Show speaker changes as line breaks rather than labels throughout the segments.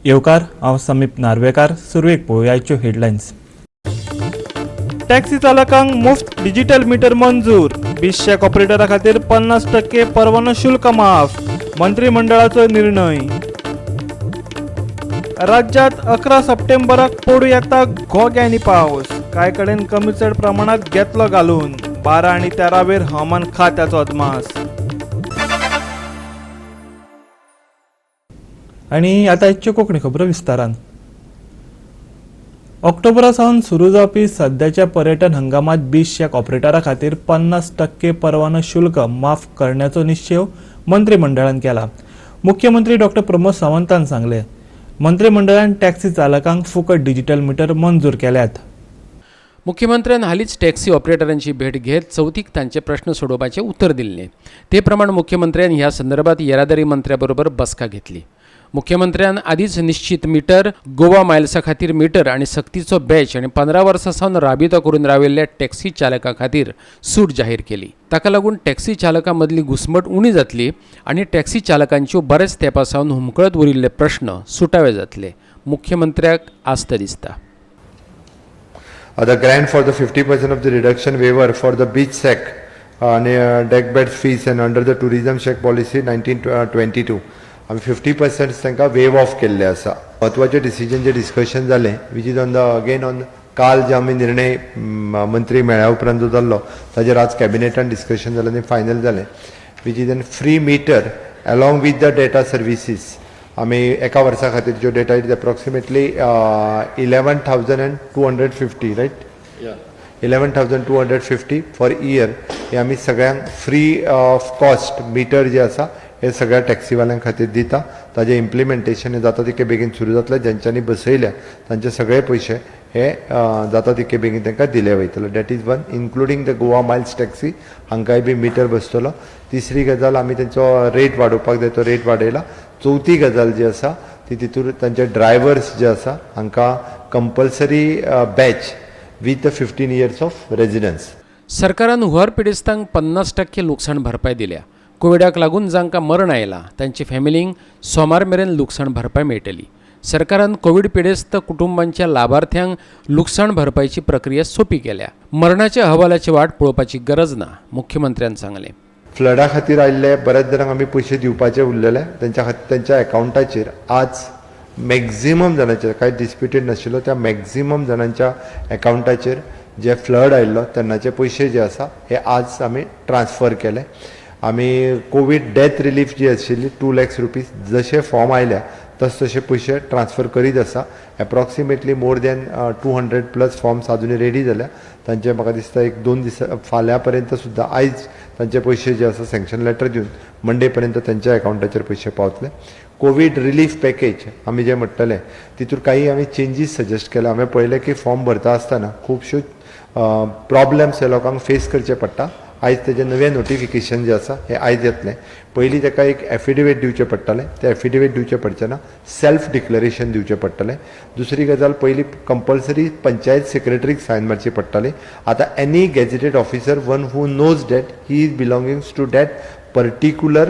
येवकार, हांव समीप नार्वेकार. सुरवेक पळोवया हेडलायन्स. टॅक्सी चालकांक मुफ्त डिजिटल मीटर मंजूर. 20 शॅक ऑपरेटरा खातीर 50% परवानो शुल्क माफ. मंत्रिमंडळाचो निर्णय. राज्यात 11 सप्टेंबराक पडूं येता घोग्यांनी पावस. कांय कडेन कमी चड प्रमाणात घेतलो घालून. 12 आनी 13 वेर हवामान खात्याचो अदमास. आनी आतां आयच्यो कोंकणी खबरो विस्तारान. ऑक्टोबरा सावन सुरू जावपी सद्याच्या पर्यटन हंगामात 20 शॅक ऑपरेटरा खातीर 50% परवानो शुल्क माफ करण्याचो निश्चेव मंत्रिमंडळान केला. मुख्यमंत्री डॉक्टर प्रमोद सावंतान सांगले, मंत्रिमंडळान टॅक्सी चालकांक फुकट डिजिटल मीटर मंजूर केल्यात.
मुख्यमंत्र्यान हालींच टॅक्सी ऑपरेटरांची भेट घेत चवथीक तांचे प्रश्न सोडोवपाचें उतर दिल्लें. ते प्रमाण मुख्यमंत्र्यान ह्या संदर्भात येरादारी मंत्र्या बरोबर बसका घेतली. मुख्यमंत्र्यान आदींच निश्चित मीटर, गोवा मायल्सा खातीर मीटर आनी सक्तीचो बॅच आनी 15 वर्सां सावन राबितो करून राविल्ल्या टॅक्सी चालकां खातीर सूट जाहीर केली. ताका लागून टॅक्सी चालकां मदली घुसमट उणी जातली आनी टॅक्सी चालकांच्यो बरेच तेंपा सावन हुमकळत उरिल्ले प्रश्न सुटावे जातले. मुख्यमंत्र्याक आस्त दिसता.
The grant for the 50% of the reduction waiver for the beach shack and deck bed fees and under the tourism shack policy 1922 आमी 50% तांकां वेव ऑफ केल्ले आसा. म्हत्वाचे डिसिजन जे डिस्कशन जालें which is on the again on काल जे आमी निर्णय मंत्री मेळ्या उपरांत जो जाल्लो ताजेर आज कॅबिनेटान डिस्कशन जालें आनी फायनल जालें which is an free meter along with the data services. आमी एका वर्सा खातीर ज्यो data is approximately 11,250, right? 11,250 for year. हे आमी सगळ्यांक फ्री ऑफ कॉस्ट मिटर जे आसा हे सगळ्या टॅक्सीवाल्यां खातीर दिता. ताजें इम्प्लिमेंटेशन हें जाता तितके बेगीन सुरू जातलें. ज्यांच्यांनी बसयल्या तांचे सगळे पयशे हे जाता तितके बेगीन तांकां दिले वयतले. That is one, including the Goa Miles taxi हांकांय बी मिटर बसतलो. तिसरी गजाल, आमी तेंचो रेट वाडोवपाक जाय तो रेट वाडयला. चवथी गजाल जी आसा ती तितूर तांचे ड्रायव्हर्स जे आसा हांकां compulsory badge with the 15 years of residence.
सरकारान हुंवार पिडेस्तांक 50% लुकसाण भरपाय दिल्या. कोविडाक लागून जांकां मरण आयलां तांचे फॅमिलींक सोमार मेरेन लुकसाण भरपाय मेळटली. सरकारान कोवीड पिडेस्त कुटुंबांच्या लाभार्थ्यांक लुकसाण भरपायची प्रक्रिया सोंपी केल्या. मरणाच्या अहवालाची वाट पळोवपाची गरज ना, मुख्यमंत्र्यान सांगलें.
फ्लडा खातीर आयिल्ले बऱ्याच जाणांक आमी पयशे दिवपाचे उरलेले तेंच्या खातीर तेंच्या एकावंटाचेर आज मॅक्झिमम जाणांचेर कांय डिस्प्युटेड नाशिल्लो त्या मॅक्झिमम जाणांच्या एकावंटाचेर जे फ्लड आयिल्लो तेन्नाचे पयशे जे आसा हे आज आमी ट्रान्सफर केले. आमी कोवीड डेथ रिलीफ जी आशिल्ली 2 lakhs rupees जशे फॉर्म आयल्या तस तशे पयशे ट्रान्सफर करीत आसा. Approximately more than 200+ forms आजुनूय रेडी जाल्या. तांचे म्हाका दिसता 1-2 दीस फाल्यां पर्यंत सुद्दां आयज तांचे पयशे जे आसा सँक्शन लेटर दिवन मंडे पर्यंत तांच्या एकावंटाचेर पयशे पावतले. कोवीड रिलीफ पॅकेज आमी जे म्हणटले तितूर काही आमी चेंजीस सजेस्ट केले. हांवें पळयलें की फॉर्म भरता आसतना खुबश्यो प्रॉब्लम्स हे लोकांक फेस करचे पडटा. आयज तेजें नवें नोटिफिकेशन जें आसा हें आयज येतलें. पयलीं ताका एक एफिडेवीट दिवचें पडटालें, तें एफिडेवीट दिवचें पडचें ना, सेल्फ डिक्लरेशन दिवचें पडटलें. दुसरी गजाल, पयलीं कंपल्सरी पंचायत सेक्रेटरीक सायन मारची पडटाली. आतां any gazetted officer, one who knows that he is belongings to that particular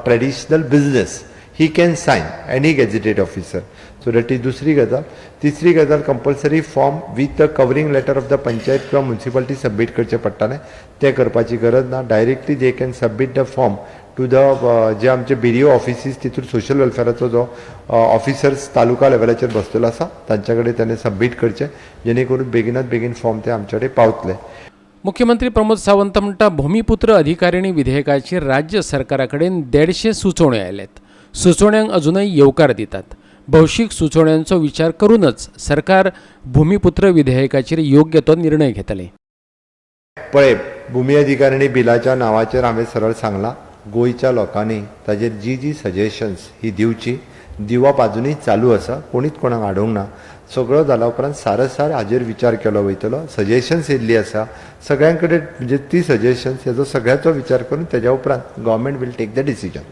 traditional business, he can sign, any gazetted officer. So that is दुसरी गजाल. तिसरी गजाल, compulsory form with the covering letter of the panchayat किंवा municipality submit करचें पडटालें, तें करपाची गरज ना. Directly they can submit the form to the जे आमचे BDO offices तितूर सोशल वेलफेराचो जो ऑफिसर्स तालुका लेवलाचेर बसलेलो आसा तांच्या कडेन ताणें सबमीट करचें, जेणे करून बेगिनात बेगीन फॉर्म ते आमचे कडेन पावतले.
मुख्यमंत्री प्रमोद सावंत म्हणटा, भूमिपुत्र अधिकारिणी विधेयकाचेर राज्य सरकारा कडेन 150 सुचोवण्यो आयल्यात. सुचोवण्यांक अजुनय येवकार दितात. भौशीक सुचोवण्यांचो विचार करूनच सरकार भूमिपुत्र विधेयकाचेर योग्य तो निर्णय घेतले.
पळय, भूमी अधिकारिणी बिलाच्या नांवाचेर हांवें सरळ सांगलां, गोंयच्या लोकांनी ताजेर जी जी सजेशन्स ही दिवची, दिवप आजुनूय चालू आसा, कोणीच कोणाक हाडूंक ना. सगळो जाल्या उपरांत सारसार हाजेर विचार केलो वयतलो. सजेशन्स येयल्ली आसा सगळ्यां कडेन, म्हणजे ती सजेशन्स हेजो सगळ्याचो विचार करून तेज्या उपरांत government will take the decision.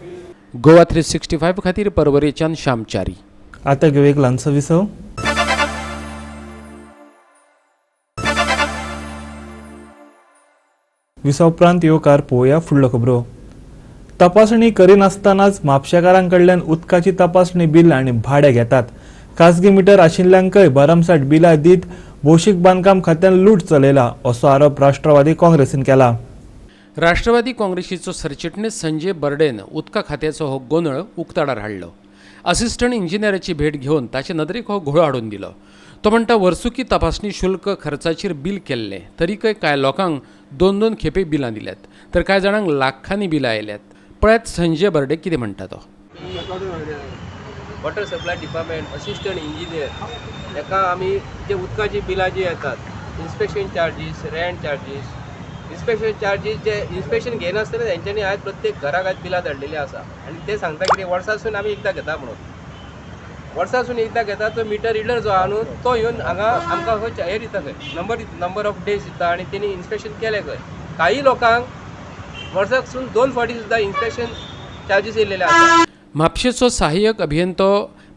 Goa 365 खातीर परवरेच्यान श्यामचारी.
आतां घेवया एक ल्हानसो विसव. विसव उपरांत येवकार पळोवया फुडलो खबरो. तपासणी करिनासतनाच म्हापशेकारां कडल्यान उदकाची तपासणी बिल आनी भाडें घेतात. खासगी मिटर आशिल्ल्यांकय भरमसाठ बिलां दीत भौशीक बांदकाम खात्यान लूट चलयला असो आरोप राष्ट्रवादी काँग्रेसीन केला.
राष्ट्रवादी काँग्रेसीचो सरचिटणीस संजय बर्डेन उदका खात्याचो हो गोंदळ उक्ताडार हाडलो. असिस्टंट इंजिनियराची भेट घेवन ताचे नदरेक हो घोळ हाडून दिलो. तो म्हणटा वर्सुकी तपासणी शुल्क खर्चाचेर बील केल्लें तरीकय कांय लोकांक दोन दोन खेपे बिलां दिल्यात तर कांय जाणांक लाखांनी बिलां आयल्यात. पळयात संजय बर्डे कितें म्हणटा तो.
Water supply department assistant engineer हेका आमी जे उदकाची बिलां जी येतात inspection charges, rent charges, inspection charges जे इन्स्पेक्शन घेयनासतना तेंच्यांनी आयज प्रत्येक घराक आयज बिलां धाडलेलीं आसा आनी ते सांगता कितें वर्सासून आमी एकदां घेता म्हणून, वर्सासून एकदां घेता. तो मिटर रिडर जो आहा न्हू तो येवन हांगा आमकां खंय हे दिता खंय नंबर ऑफ डेज दिता आनी तेणी इन्स्पेक्शन केलें खंय. काही लोकांक वर्साकसून दोन फावटी सुद्दां इन्स्पेक्शन चार्जीस येयलेले आसा.
म्हापशेचो सहाय्यक अभियंतो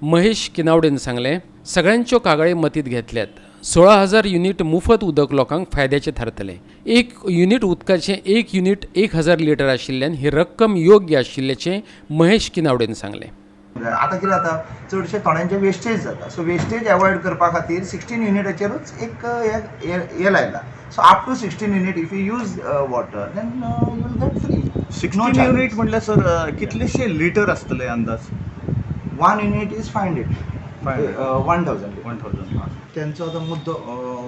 महेश किनावडेन सांगलें सगळ्यांच्यो कागाळी मतींत घेतल्यात. 16,000 युनिट मुफत उदक लोकांक फायद्याचें थारतलें. एक युनिट उदकाचें एक युनिट 1,000 लिटर आशिल्ल्यान ही रक्कम योग्य आशिल्ल्याचें महेश किनावडेन सांगलें.
आतां कितें जाता चडशे थोड्यांचे वेस्टेज जाता, सो वेस्टेज एवॉयड करपा खातीर 16 युनिटाचेरूच एक हें लायला. So up to 16 unit if you use water then you will get free.
16 unit म्हटल्यार सर कितलेशे लिटर आसतले अंदाज?
1 युनिट is 500 1000 1000. तेंचो आतां मुद्दो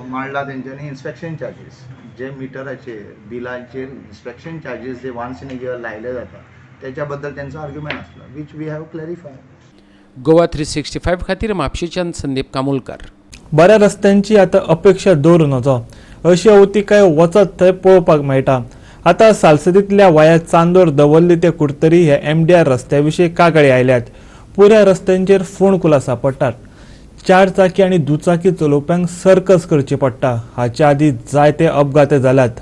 मांडला तेंच्यांनी इन्स्पेक्शन चार्जीस जे मिटराचेर बिलांचेर इन्स्पेक्शन चार्जीस जे वन्स इन अ इयर लायले जाता त्याच्या बद्दल त्यांचो आर्ग्युमेंट आसलो which we have clarify.
Goa 365 खातीर म्हापशेच्यान संदीप कामुलकर.
बऱ्या रस्त्यांची आतां अपेक्षा दवरूं नजो अशी अवतिकाय वचत थंय पळोवपाक मेळटा. आतां सालसेतींतल्या वाया चांदोर दवर्ली ते कुडतरी हे MDR रस्त्या विशीं कागाळी आयल्यात. पुऱ्या रस्त्यांचेर फोंडकुलां सांपडटात. चार चाकी आनी दुचाकी चलोवप्यांक सर्कस करची पडटा. हाचे आदीं जायते अपघात जाल्यात.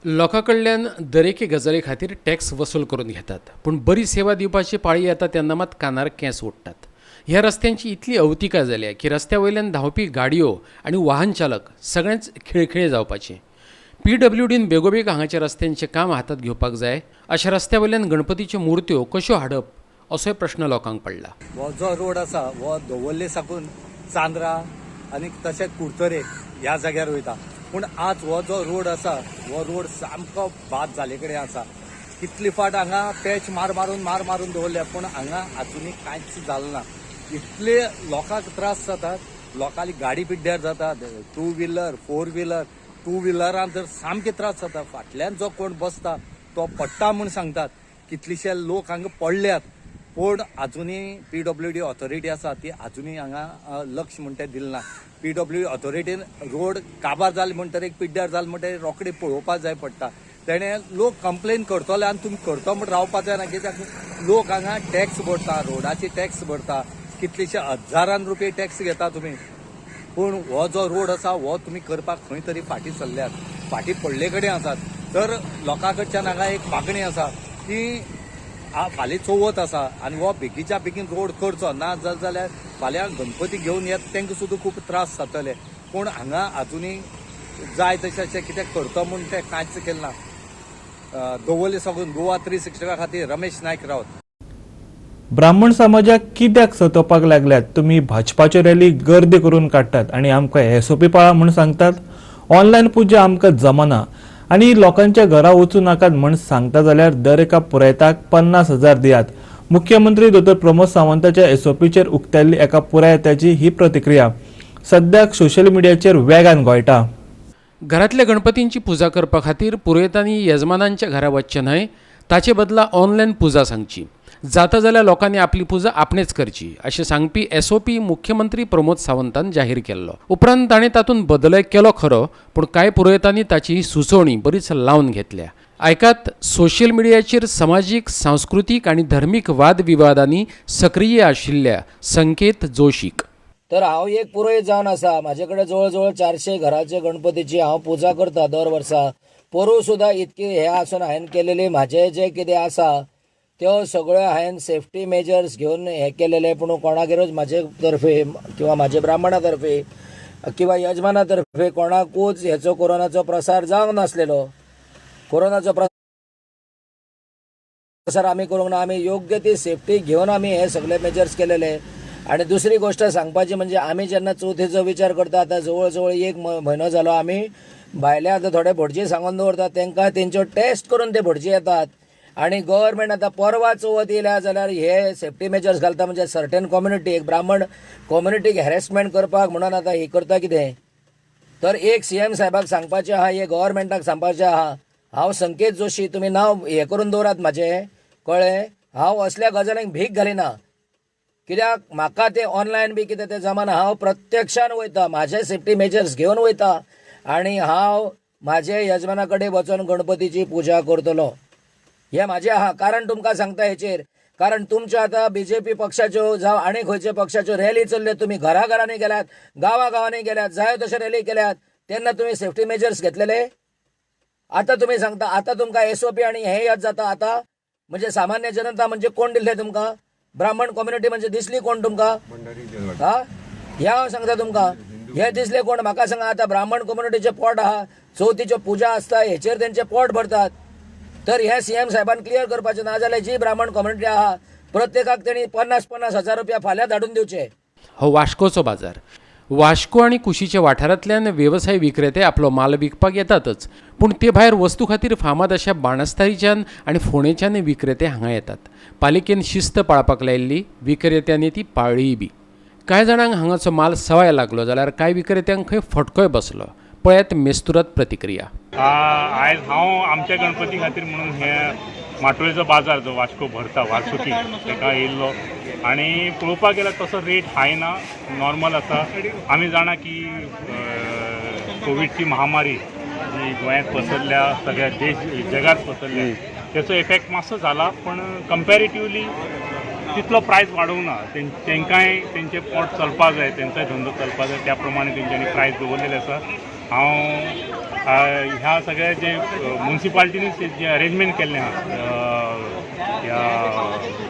लोकां कडल्यान दरेके गजाली खातीर टॅक्स वसूल करून घेतात पूण बरी सेवा दिवपाची पाळी येता तेन्ना मात कानार केंस ओडटात. ह्या रस्त्यांची इतली अवतिका जाल्या की रस्त्या वयल्यान धांवपी गाडयो आनी वाहन चालक सगळेंच खिळखिळे जावपाचे. PWDन बेगोबेग हांगाच्या रस्त्यांचें काम हातांत घेवपाक जाय. अशा रस्त्या वयल्यान गणपतीच्यो मुर्त्यो कश्यो हाडप असोय प्रश्न लोकांक पडला.
हो जो रोड आसा हो दवर्ले साकून चांद्रा आनी तशेंच कुडतरे ह्या जाग्यार वयता, पूण आज हो जो रोड आसा हो रोड सामको बाद जाले कडेन आसा. कितली फाट हांगा पॅच मार मारून दवरल्या पूण हांगा आजुनूय कांयच जालें ना. इतले लोकांक त्रास जातात, लोकांली गाडी पिड्ड्यार जातात, 2 व्हिलर 4 व्हिलर 2 व्हिलरान तर सामके त्रास जाता. फाटल्यान जो कोण बसता तो पडटा म्हूण सांगतात. कितलेशे लोक हांगा पडल्यात पूण आजुनूय PWD authority आसा ती आजुनूय हांगा लक्ष म्हणटा दिलें ना. PWD ऑथॉरिटीन रोड काबार जाले म्हणटकीर पिड्ड्यार जाले म्हणटकीर रोखडे पळोवपाक जाय पडटा. तेणें लोक कंप्लेन करतले आनी तुमी करतो म्हण रावपाक जायना कित्याक लोक हांगा टॅक्स भरता, रोडाची टॅक्स भरता, कितलेशे हजारान रुपये टॅक्स घेता तुमी, पूण हो जो रोड आसा हो तुमी करपाक खंय तरी फाटीं सरल्यात, फाटीं पडले कडेन आसात. तर लोकां कडच्यान हांगा एक मागणी आसा की फाल्यां चवथ आसा आनी हो बेगीच्या बेगीन रोड करचो, ना जालें जाल्यार फाल्यां गणपती घेवन येत तांकां सुद्दां खूब त्रास जातले. पूण हांगा आजुनूय जाय तशें अशें कितें करता म्हूण तें कांयच केलें ना. दवर्ले साकून गोवा 365 खातीर रमेश नायक रावत.
ब्राह्मण समाजाक कित्याक सतोवपाक लागल्यात? तुमी भाजपाच्यो रॅली गर्दी करून काडटात आनी आमकां SOP पाळा म्हूण सांगतात. ऑनलायन पुजा आमकां जमना आनी लोकांच्या घरा वचूं नाकात म्हूण सांगता जाल्यार दर एका पुरायताक 50,000 दियात. मुख्यमंत्री डॉ प्रमोद सावंताच्या SOPचेर उक्तायल्ली एका पुरायताची ही प्रतिक्रिया सद्याक सोशल मिडियाचेर वेगान गोयटा.
घरांतल्या गणपतींची पुजा करपा खातीर पुरयतांनी येजमानांच्या घरा वचचें न्हय, ताचे बदला ऑनलायन पुजा सांगची. जाता जाल्यार लोकांनी आपली पुजा आपणेच करची अशें सांगपी SOP मुख्यमंत्री प्रमोद सावंतान जाहीर केल्लो. उपरांत ताणें तातूंत बदलय केलो खरो, पूण कांय पुरयतांनी ताची ही सुचोवणी बरीच लावन घेतल्या. आयकात सोशल मिडियाचेर समाजीक, सांस्कृतीक आनी धर्मीक वादविवादांनी सक्रीय आशिल्ल्या संकेत जोशीक.
तर हांव एक पुरोयत जावन आसा, म्हाजे कडेन जवळ जवळ 400 घराचे गणपतीची हांव पुजा करता दर वर्सा. पोरूं सुद्दां इतकी हे आसून हांवें केलेली म्हाजे जे कितें आसा त्यो सगळ्यो हांवें सेफ्टी मेजर्स घेवन हे केलेले, पूण कोणागेरूच म्हाजे तर्फे किंवा म्हाजे ब्राह्मणा तर्फे किंवा यजमाना तर्फे कोणाकूच हेचो कोरोनाचो प्रसार जावंक नासलेलो. कोरोनाचो प्रसार आमी करूंक ना, आमी योग्य ती सेफ्टी घेवन आमी हे सगळे मेजर्स केलेले. आनी दुसरी गोश्ट सांगपाची म्हणजे आमी जेन्ना चवथीचो विचार करता, आतां जवळ जवळ एक म्हयनो जालो आमी भायले आतां थोडे भटजी सांगून दवरतात तांकां, तेंच्यो टेस्ट करून ते भटजी येतात. आनी गव्हर्मेंट आतां परवा चवथ येयल्या जाल्यार हे सेफ्टी मेजर्स घालता, म्हणजे सर्टन कम्युनिटी, एक ब्राह्मण कम्युनिटीक हॅरेसमेंट करपाक म्हणून आतां हे करता कितें. तर एक सीएम साहेबाक सांगपाचें आहा, हे गव्हर्मेंटाक सांगपाचें आहा, हांव संकेत जोशी, तुमी नांव हें करून दवरात म्हाजें, कळ्ळें? हांव असल्या गजालींक भीक घालिना, कित्याक म्हाका तें ऑनलायन बी कितें तें जमाना. हांव प्रत्यक्षान वयता, म्हाजे सेफ्टी मेजर्स घेवन वयता आनी हांव म्हाजे यजमाना कडेन वचोन गणपतीची पुजा करतलो, हें म्हाजें आहा. कारण तुमकां सांगता हेचेर, कारण तुमच्यो आतां बीजेपी पक्षाच्यो जावं आनी खंयच्या पक्षाच्यो रॅली चल्ल्यो, तुमी घराघरांनी गेल्यात, गांवागांवांनी गेल्यात, जाय तशे रॅली केल्यात, तेन्ना तुमी सेफ्टी मेजर्स घेतलेले. आतां तुमी सांगता आतां तुमकां एसओपी आनी हें याद जाता. आतां म्हणजे सामान्य जनता म्हणजे कोण दिसले तुमकां? ब्राह्मण कम्युनिटी म्हणजे दिसली कोण तुमकां? हा, हें हांव सांगता तुमकां, हे दिसले कोण म्हाका सांगा. आतां ब्राह्मण कम्युनिटीचें पोट आहा, चवथीच्यो पुजा आसता, हेचेर तेंचें पोट भरतात. तर हे सीएम साहेबान क्लियर करपाचें, ना जाल्यार जी ब्राह्मण कम्युनिटी आहा प्रत्येकाक तेणी 50-50 हजार रुपया फाल्यां धाडून दिवचे.
हो वास्कोचो बाजार. वास्को आनी कुशीच्या वाठारांतल्यान वेवसाय विक्रेते आपलो माल विकपाक येतातच, पूण ते भायर वस्तू खातीर फामाद अशा बाणस्तारीच्यान आनी फोंडेच्यान विक्रेते हांगा येतात. पालिकेन शिस्त पाळपाक लायिल्ली, विक्रेत्यांनी ती पाळ्ळीय बी. कांय जाणांक हांगाचो माल सवाय लागलो जाल्यार कांय विक्रेत्यांक खंय फटकोय बसलो. पळयात मेस्तुरात प्रतिक्रिया.
आयज हांव आमच्या गणपती खातीर म्हणून हे माटोळेचो बाजार जो वास्को भरता वार्सुकी ताका येयल्लो आनी पळोवपाक गेल्यार तसो रेट हाय ना, नॉर्मल आसा. आमी जाणा की कोविडची महामारी जी गोंयांत पसरल्या, सगळ्या देश जगात पसरल्या, तेचो इफेक्ट मातसो जाला, पण कंपेरेटिवली तितलो प्रायस वाडोवंक ना. तांकांय तेंचें पोट चलपा जाय, तेंचोय धंदो चलपा जाय, त्या प्रमाणे तेंच्यांनी प्रायस दवरलेले आसा. हांव ह्या सगळ्या जे मुन्सिपाल्टीनी जे अरेंजमेंट केल्लें आहा ह्या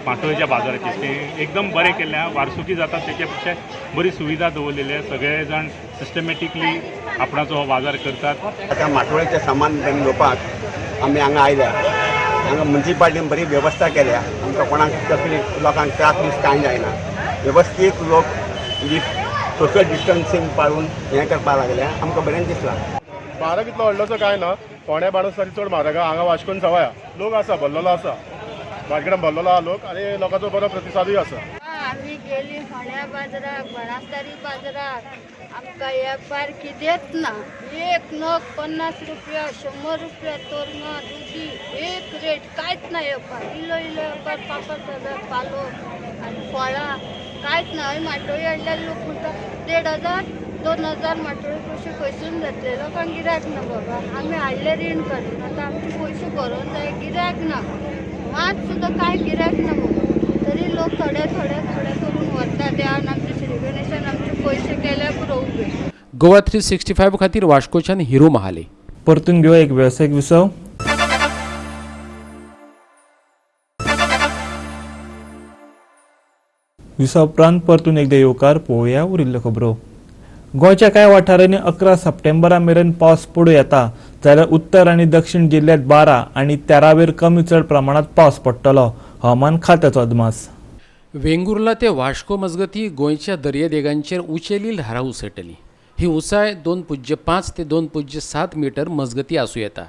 माटोळेच्या बाजाराचेर तें एकदम बरें केल्लें आहा. वार्सुकी जाता तेच्या पेक्षा बरी सुविधा दवरलेली आहा, सगळे जाण सिस्टमॅटिकली आपणाचो हो बाजार करतात.
आतां माटोळेचें सामान घेवपाक आमी हांगा आयल्या. हांगा मुन्सिपाल्टीन बरी वेवस्था केल्या, आमकां कोणाक तकलीफ, लोकांक त्रास बीस कांय जायना. वेवस्थीत लोक सोशल डिस्टन्सींग पाळून हें करपाक लागल्या, आमकां बरें दिसलां.
म्हारग इतलो व्हडलोसो कांय ना, फोंड्या बाणस्तारी चड म्हारग आहा, हांगा वास्कोन सवाय लोक आसा, भरलेलो आसा, मार्केटान भरलेलो आहा लोक आनी लोकांचो बरो प्रतिसादूय आसा.
आमी गेली फोंड्या बाजाराक, बाणस्तारी बाजाराक, आमकां वेपार कितेंच ना. एक नग 50 रुपया, 100 रुपया तोरंगां, दुदी, एक रेट, कांयच ना वेपार. इल्लो इल्लो वेपार, 5-5 हजार पालो आनी फळां, कांयच ना. माटोळी हाडल्यार लोक म्हणटा 1500 2000 माटोळी पयशे खंयसून जातले, लोकांक गिरायक ना बाबा. आमी हाडले रीण काडून, आतां आमचे पयशे भरोन जाय, गिरायक ना, मात सुद्दां कांय गिरायक ना बाबा. तरी लोक थोडे थोडे थोडे करून व्हरता देवान आमचे श्री गणेशान आमचे पयशे केल्या पुरो उबे.
गोवा 365 खातीर वास्कोच्यान हिरू महाले.
परतून घेवया एक वेवसायीक विसव. विसव उपरांत परतून एकदा येवकार पळोवया उरिल्ल्यो खबरो. गोंयच्या कांय वाठारांनी 11 सप्टेंबरा मेरेन पावस पडूं येता, जाल्यार उत्तर आनी दक्षिण जिल्ल्यांत 12 आनी 13वेर कमी चड प्रमाणांत पावस पडटलो, हवामान खात्याचो अदमास.
वेंगुर्ला ते वास्को मजगती गोंयच्या दर्यादेगांचेर उंचेली ल्हारां उसळटली. ही उंचाय 2.5 ते 2.7 मीटर मजगती आसूं येता.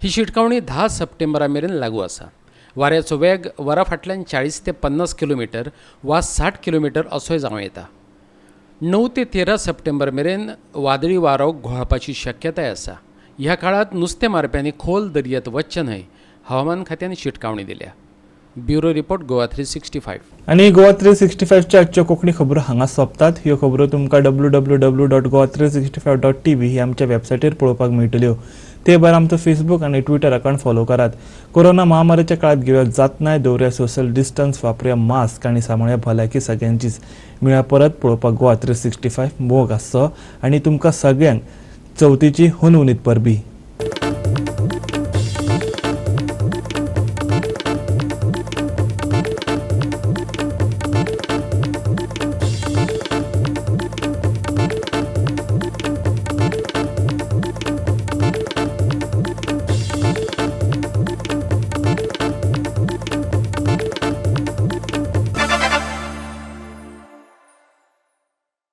ही शिटकावणी 10 सप्टेंबरा मेरेन लागू आसा. वाऱ्याचो वेग वरा फाटल्यान 40 ते 50 किलोमिटर वा 60 किलोमिटर असोय जावं येता. 9 ते 13 सप्टेंबर मेरेन वादळी वारो घोळपाची शक्यताय आसा. ह्या काळांत नुस्तें मारप्यांनी खोल दर्यांत वचचें न्हय, हवामान खात्यान शिटकावणी दिल्या. Bureau report, Goa 365.
आनी गोवा 365च्या आजच्यो कोंकणी खबरो हांगा सोंपतात. ह्यो खबरो तुमकां www.goa365.tv ही आमच्या वेबसायटीर पळोवपाक मेळटल्यो. ते भायर आमचो फेसबूक आनी ट्विटर अकावंट फॉलो करात. कोरोना महामारीच्या काळात घेवया जातनाय, दवरुया सोशल डिस्टन्स, वापरुया मास्क आनी सांबाळया भलायकी सगळ्यांचीच. मेळया परत पळोवपाक गोवा 365. मोग आसचो आनी तुमकां सगळ्यांक चवथीची हुनहुनीत परबी.